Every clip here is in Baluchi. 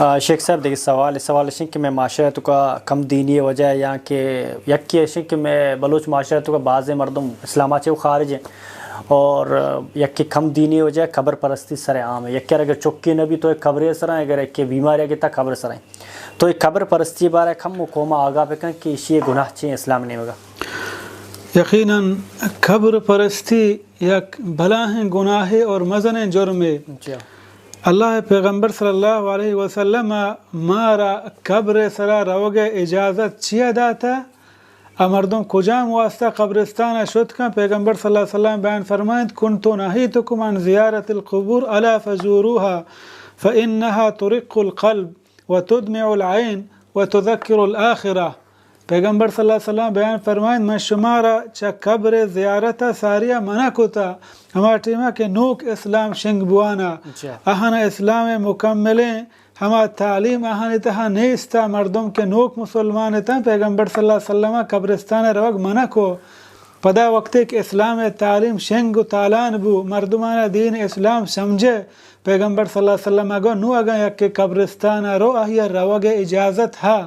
آ، شیخ صاحب، دگہ سوال، سوال اش انت کہ مئے معاشرہ توکا کم دینی وجہ یا کہ یکی اش انت کہ مئے بلوچ معاشرہ توکا بازیں مردم اسلام ءَ چہ خارج ہیں اور یکی کم دینی وجہ قبر پرستی سر عام ہے۔ یکی اگر چکی نہ بی تو ایک قبر سر ہیں، اگر ایک بیماری گتا قبر سر ہیں۔ تو ایک قبر پرستی بارے کم و قوم آگاہ بکن کہ ایشی گناہ چی اسلام نیمگا۔ یقیناً قبر پرستی یک بلاہیں گناہے اور مزنیں جرمے۔ جی۔ اللہ پیغمبر صلی اللہ علیہ وسلم مارا قبر سرا روگ اجازت چیا داتا؟ آ مردم کجام واسطہ قبرستان شت کن؟ پیغمبر صلی اللہ علیہ وسلم بیان فرمائنت، كنت نهيتكم عن زيارة القبور، ألا فزوروها فإنها ترق القلب وتدمع العين وتذكر الآخرة۔ پیغمبر صلی اللہ علیہ وسلم بیان فرمائنت، من شمارا چہ قبر زیارت ساریا منع کتا، ہما ٹیما کہ نوک اسلام شنگ بوانا، جی۔ اہن اسلام مکملیں ہما تعلیم آہانی تہا نیست، مردم کہ نوک مسلمان اتاں، پیغمبر صلی اللہ علیہ وسلم قبرستان روگ منع کو۔ پدا وقتے کہ اسلام تعلیم شنگ و تالان بو، مردمان دین اسلام سمجھے، پیغمبر صلی اللہ علیہ وسلم گو نو اگاں یک قبرستان رو، آہی روگ اجازت ہا۔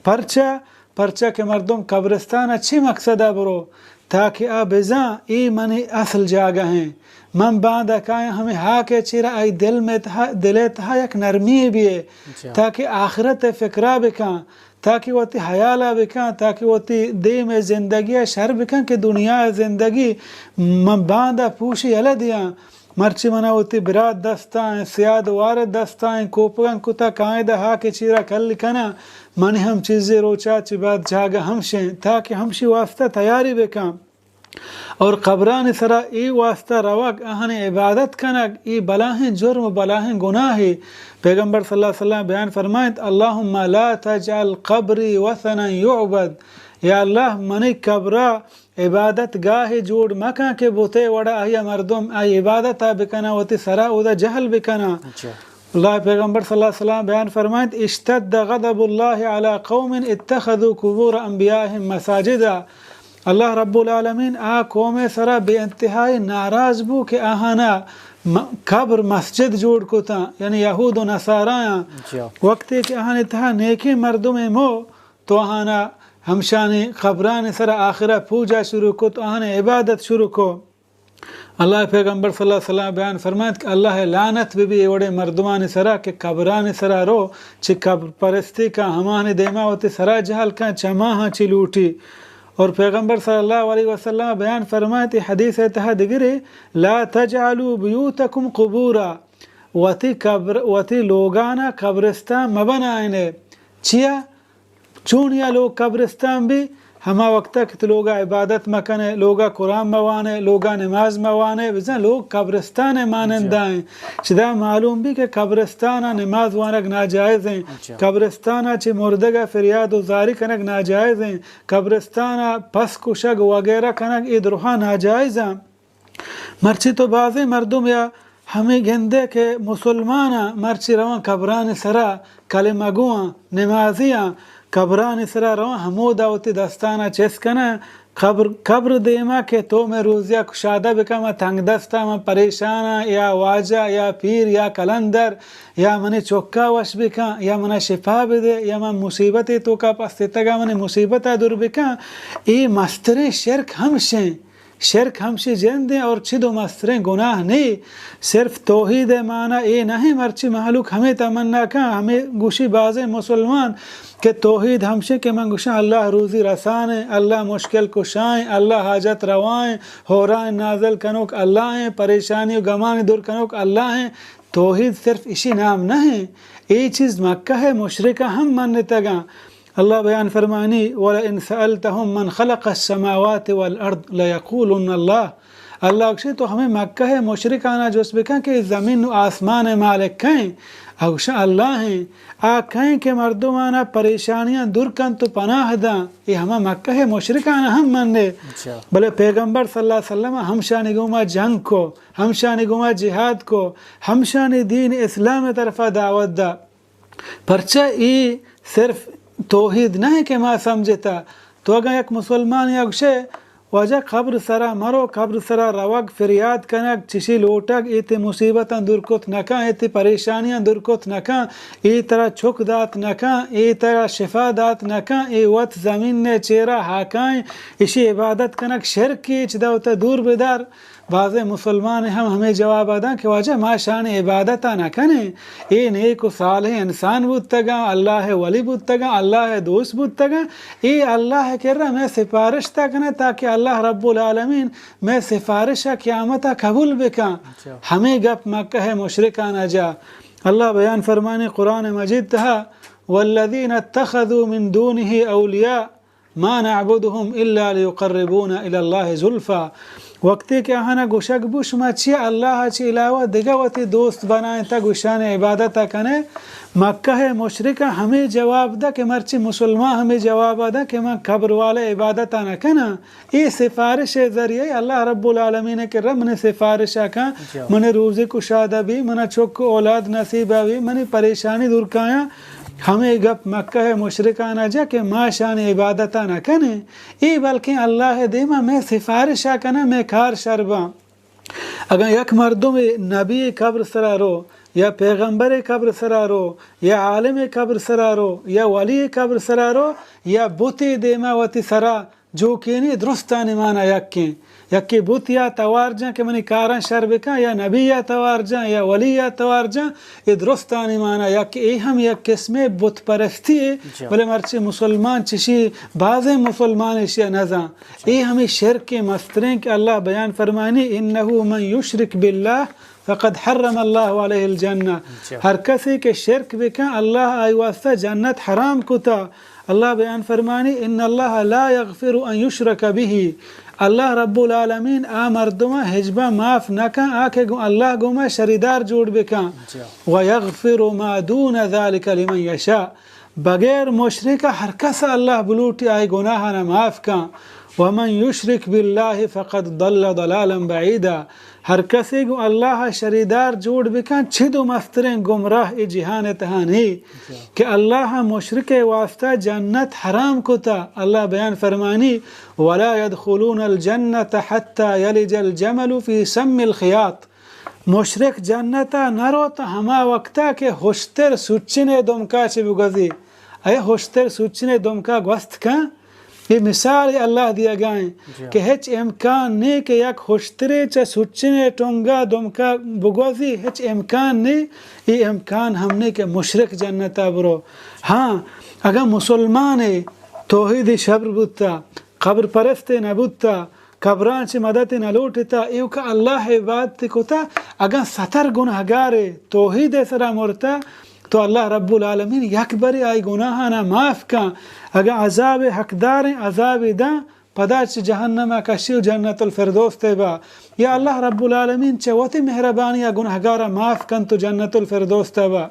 پرچا؟ پرچا کہ مردم قبرستان چی مقصد برو؟ تاکہ آ بزاں اے منی اصل جاگہ ہیں۔ من باندا کایاں ہمیں ہاک ء چیرا آئی دل میں تہا، دل ء تہا یک نرمی بیے، جی۔ تاکہ آخرت ء فکرا بکاں، تاکہ وتی حیالا بکاں، تاکہ وتی دیم ء زندگی ء شر بکاں کہ دنیا ء زندگی من باندا پوشی یلہ دیاں۔ مرچی منا وتی برات دستائیں، سیاد وارد دستائیں، کوپگاں کتا کائدہ ہاک چیرا کل کناں، منی ہم چیزے روچا چی بعد جاگہ ہم شیں، تاکہ ہمشی واسطہ تیاری بکاں۔ اور قبرانی سرا اے واسطہ روگ، آہانی عبادت کنگ، اے بلاہیں جرم و بلاہیں گناہے۔ پیغمبر صلی اللہ علیہ وسلم بیان فرمائنت، اللهم لا تجعل قبري وثنا يعبد، یا اللہ منی قبرا عبادت گاہے جوڑ مکن کہ بتے وڑا آیا مردم آئی عبادتا بکناں، وتی سرا اودا جہل بکناں۔ اچھا۔ اللہ پیغمبر صلی اللہ علیہ وسلم بیان فرمائنت، اشتد غضب الله على قوم اتخذوا قبور انبيائهم مساجدا۔ اللہ رب العالمین آ قوم سرا بے انتہائی ناراض بو کہ آہانا م-، قبر مسجد جوڑ کتاں، یعنی یہود و نصارایاں۔ جی۔ وقتے کہ آہانی تہا نیکیں مردمے مو تو آہانا ہمشانی قبرانی سرا آخرا پوجا شروع کت، آہانی عبادت شروع کو۔ اللہ پیغمبر صلی اللہ علیہ وسلم بیان فرمائنت کہ اللہ لعنت بہ بی اے وڑیں مردمانی سرا کہ قبرانی سرا رو، چہ قبر پرستی کن، ہماہانی دیما وتی سرا جہل کن، چہ ماہاں چی لوٹی۔ اور پیغمبر صلی اللہ علیہ وسلم بیان فرمائنت، اے حدیث تہا دگرے، لا تجعلوا بيوتكم قبورا، وتی قبر، وتی لوگانا قبرستان مبنائنے۔ چیا؟ چونیا لوگ قبرستان بی، ہما وقتا کہ تو لوگا عبادت مکنے، لوگا قرآن موانے، لوگا نماز موانے، بزاں لوگ قبرستان مانندہ ہیں۔ چدا معلوم بی کہ قبرستان نماز وانگ ناجائز ہیں۔ اچھا۔ قبرستان چہ مردگا فریاد و زاری کنگ ناجائز ہیں۔ قبرستان پس کشگ وغیرہ کنگ اے درہا ناجائز ہیں۔ مرچی تو بازیں مردم یا ہمے گندے کہ مسلماناں مرچی رواں قبرانی سرا کلمہ گواں، نمازیاں، قبرانی سرا رواں، ہمودا وتی دستانا چست کناں، قبر، قبر دیما کہ تو مئے روزیا کشادہ بکن، من تنگ دستاں، من پریشاناں، یا واجہ، یا پیر، یا قلندر، یا منی چکا وش بکن، یا منا شفا بدے، یا من مصیبتے توکا پستتگاں، منی مصیبتا دور بکن، اے مستریں شرک ہمشیں۔ شرک ہمشی جندیں اور چد و مستریں گناہ نی۔ صرف توحید معنی اے نہ، مرچی مہلوک ہمے تمنا کن، ہمے گوشی بازیں مسلمان کہ توحید ہمشی کہ من گوشاں اللہ روزی رسانیں، اللہ مشکل کشائیں، اللہ حاجت روائیں، ہورائیں نازل کنوک اللہ ہیں، پریشانی و گمانی دور کنوک اللہ ہیں۔ توحید صرف اشی نام نہ ہیں، اے چیز مکہ مشرکہ ہم منتگاں۔ اللہ بیان فرمانی، ولئن سألتهم من خلق السماوات والأرض ليقولن الله۔ اللہ گوشی تو ہمیں مکہ مشرکانا جست بکن کہ زمین و آسمان مالک کئیں؟ آ گوشن اللہ ہیں۔ آ کئیں کہ مردمانا پریشانیاں دور کنت و پناہ داں؟ اے ہما مکہ مشرکانا ہم مننے۔ اچھا۔ بلے پیغمبر صلی اللہ علیہ وسلم ہمشانی گوما جنگ کو، ہمشانی گوما جہاد کو، ہمشانی دین اسلام طرفا دعوت دا۔ پرچا اے صرف توحید نہ کہ ما سمجھتا۔ تو اگاں یک مسلمان یا گوشے، واجہ، قبر سرا مرو، قبر سرا روگ، فریاد کنگ، چشی لوٹگ، اے تئی مصیبتاں دور کت نہ کن، اے تئی پریشانیاں دور کت نہ کن، اے ترا چک دات نہ کن، اے ترا شفا دات نہ کن، اے وت زمین ءِ چیرا ہاکائیں، اشی عبادت کنگ شرکے، چدا وتا دور بدار۔ بازیں مسلمان ہم ہمے جواب داں کہ واجہ، ما شانی عبادت نہ کنیں، اے نیک و صالح انسان بوتگاں، اللہ ءِ ولی بوتگاں، اللہ ءِ دوست بوتگاں، اے اللہ ءِ کرا مئے سفارش تا کناں تاکہ اللہ رب العالمین مئے سفارش ءَ قیامت ءَ قبول بکاں۔ اچھا۔ ہمے گپ مکہ ءِ مشرکاں ءَ جا۔ اللہ بیان فرمانی قرآن مجید تہا، والذین اتخذوا من دونه اولیاء ما نعبدهم الا لیقربونا الی اللہ زلفا۔ وقتی کہ آہانا گوشگ بو، شما چیا اللہ چہ علاوہ دگہ وتی دوست بنائیں تا گوشان عبادت کنے؟ مکہ مشرکاں ہمے جواب دا کہ مرچی مسلمان ہمے جواب دا کہ من قبر والے عبادت نہ کناں۔ اے سفارش ذریعہ اللہ رب العالمین کہ رب من سفارش کن، جی۔ من روزی کشادہ بی، من چک اولاد نصیب بی، منی پریشانی دور کایاں۔ ہمے گپ مکہ مشرکاں ءَ جا کہ ما شانی عبادت نہ کنیں، اے بلکیں اللہ ءِ دیما مئے سفارش ءَ کناں، مئے کار شر باں۔ اگاں یک مردمے نبی قبر سرا رو، یا پیغمبر قبر سرا رو، یا عالم قبر سرا رو، یا ولی قبر سرا رو، یا بتے دیما وتی سرا جوکینی، درستانی مانا یکیں۔ یکے بت یا توار جاں کہ منی کاراں شر بکاں، یا نبی یا توار جاں، یا ولی یا توار جاں، اے درستانی مانا یک، اے ہم یک قسمے بت پرستی اے، جی۔ بلے مرچی مسلمان چشی، بازیں مسلمان اشیا نزاں۔ جی۔ اے ہمیں شرک مستریں کہ اللہ بیان فرمانی، انہ من یشرک باللہ فقد حرم اللہ علیہ الجنہ۔ جی۔ ہر کسے کہ شرک بکاں، اللہ آئی واسطہ جنت حرام کتا۔ اللہ بیان فرمانی، ان اللہ لا یغفر ان یشرک بہ، اللہ رب العالمین آ مردماں ہچبر معاف نہ کن آ کہ گوں اللہ گوما شریدار جوڑ بکن۔ جی۔ و یغفر ما دون ذلک لمن یشاء، بغیر مشرک ہر کس اللہ بلوٹی آئی گناہانا معاف کن۔ ومن یشرک باللہ فقد ضل ضلالا بعیدا، ہر کسے گوں اللہ ءَ شریدار جوڑ بکن، چد و مستریں گمراہ اے جہان ءِ تہا نے کہ اللہ ءَ مشرک ءِ واسطہ جنت حرام کتا۔ اللہ بیان فرمانی، ولا یدخلون الجنة حتی یلج الجمل فی سم الخیاط۔ مشرک جنت ءَ نہ روت ہما وقتا کہ ہشتر سوچنے دمکا چہ بگوزی۔ اے ہشتر سوچنے دمکا گوست کن۔ اے مثال اللہ دیگا ایں، جی۔ کہ ہچ امکان نے کہ یک ہشترے چہ سوچنے ٹنگا دمکا بگوزی، ہچ امکان نے۔ اے امکان ہم نے کہ مشرک جنتا برو۔ ہاں، اگاں مسلمانے توحید شبر بوتا، قبر پرستے نہ بوتا، قبراں چہ مدد نہ لوٹتا، ایوکا اللہ عبادت کتا، اگاں ستر گناہگارے توحید سرا مرتا، تو اللہ رب العالمین یک برے آئی گناہانا معاف کن۔ اگاں عذاب حقداریں، عذاب داں، پدا چہ جہنم کشی و جنت الفردوس تے با۔ یا اللہ رب العالمین چہ وتی مہربانی گناہگارا معاف کن تو جنت الفردوس تے با۔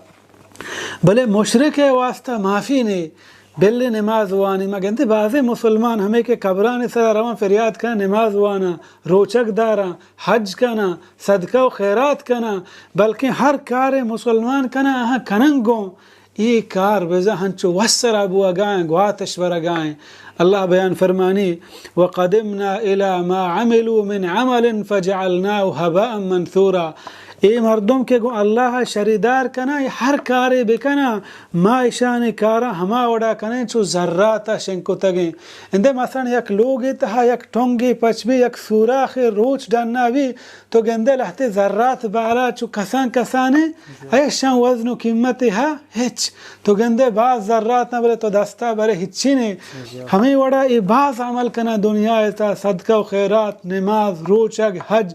بلے مشرک ءِ واسطہ معافی نے، بلے نماز وانی۔ ما گندے بازیں مسلمان ہمے کہ قبرانی سرا روان فریاد کن، نماز وانا، روچگ داراں، حج کناں، صدقہ و خیرات کناں، بلکیں ہر کارے مسلمان کناں، آہاں کنن گوں اے کار بزاں ہنچو وسرا بوگائیں، گواتش برگائیں۔ اللہ بیان فرمانی، وقدمنا الی ما عملوا من عمل فجعلناه هباء منثورا۔ اے مردم کہ گوں اللہ شریدار کناں، اے ہر کارے بکناں، ما اشانی کاراں ہما وڑا کنیں چو زراتا شنگ کتگیں۔ اندے مثلاً یک لوگے تہا یک ٹنگے پچ بی، یک سوراخے روچ ڈنا بی، تو گندے لہتے زرات بالا چو کسان کسانے، ایشاں وزن و قیمتے ہا ہچ۔ تو گندے باز زرات نہ بلے تو دستا برے ہچی نے۔ ہمیں وڑا اے باز عمل کنا دنیا تا، صدقہ و خیرات، نماز، روچگ، حج،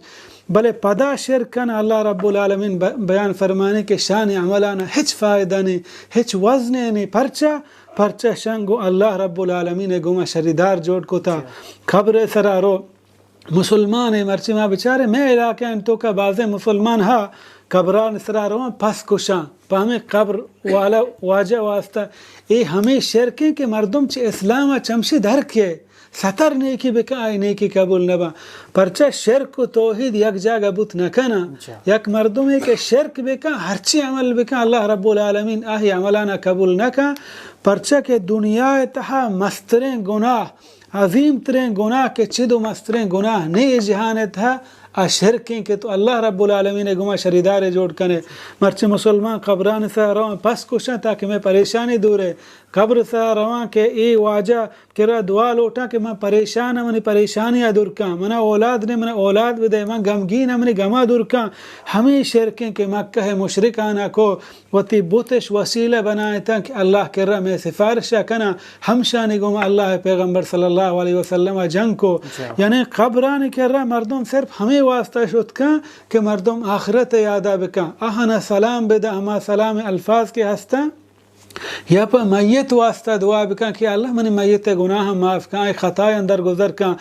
بلے پدا شرک کن، اللہ رب العالمین ب-، بیان فرمانے کہ شان عملانا ہچ فائدہ نے، ہچ وزنے نے۔ پرچا؟ پرچا شان گوں اللہ رب العالمین گوما شریدار جوڑ کتا۔ قبر سرا رو، مسلمان ایں، مرچی ما بچاریں، مئے علاقہ انت توکا بازیں مسلمان ہا قبران سرا روان، پس کشاں، پہ ہمیں قبر والا واجہ واسطہ۔ اے ہمیں شرکیں کہ مردم چہ اسلام چمشی در کے ستر نیکی بکن، آئی نیکی قبول نبا۔ پرچہ شرک و توحید یک جاگہ بوت نکناں۔ یک مردمے کہ شرک بکن، ہرچی عمل بکن، اللہ رب العالمین آہی عملانا قبول نکن۔ پرچہ کہ دنیا تہا مستریں گناہ عظیم ترین گناہ کہ چد و مسترین گناہ نے اے جہان ء تہا، آ شرکیں کہ تو اللہ رب العالمین ء گما شریدار ء جوڑ کنے۔ مرچی مسلمان قبران سرا رواں، پس کشاں تاکہ میں پریشانی دور ہے۔ قبر سرا رواں کہ اے واجہ کرا دعا لوٹاں کہ من پریشان آں، منی پریشانی ء دور کن، منا اولاد نے، منا اولاد بدے، من غمگین آں، منی گما دور کن۔ ہمیں شرکیں کہ مکہ ء مشرکانا کو وتی بتش وسیلہ بنائینتاں کہ اللہ کرا مئے سفارش ء کناں، ہمشانی گوما اللہ ء پیغمبر صلی اللہ علیہ وسلم ء جنگ کو۔ جی۔ یعنی قبرانی کرا مردم صرف ہمے واسطہ شت کن کہ مردم آخرت ء یادا بکن، آہانا سلام بدن، ہما سلام الفاظ کہ ہستن، یا پہ میت واسطہ دعا بکن کہ اللہ منی میت ء گناہ معاف کن، آئی خطایاں درگزر کن،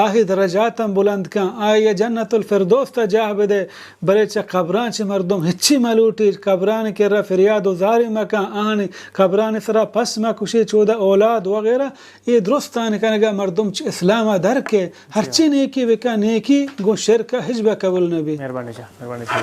آہی درجاتاں بلند کن، آئی جنت الفردوس تا جاہ بدے۔ بلے چہ قبراں چہ مردم ہچی مہ لوٹی، قبرانی کرا فریاد و زاری مہ کن، آہانی قبرانی سرا پس مہ کشی، چودا اولاد وغیرہ، اے درستانی کنگا مردم چہ اسلام ء در کے۔ ہرچی نیکی بکن، نیکی گوں شرک ء ہچبر قبول نہ بی۔ مہربانی جان، مہربانی جان۔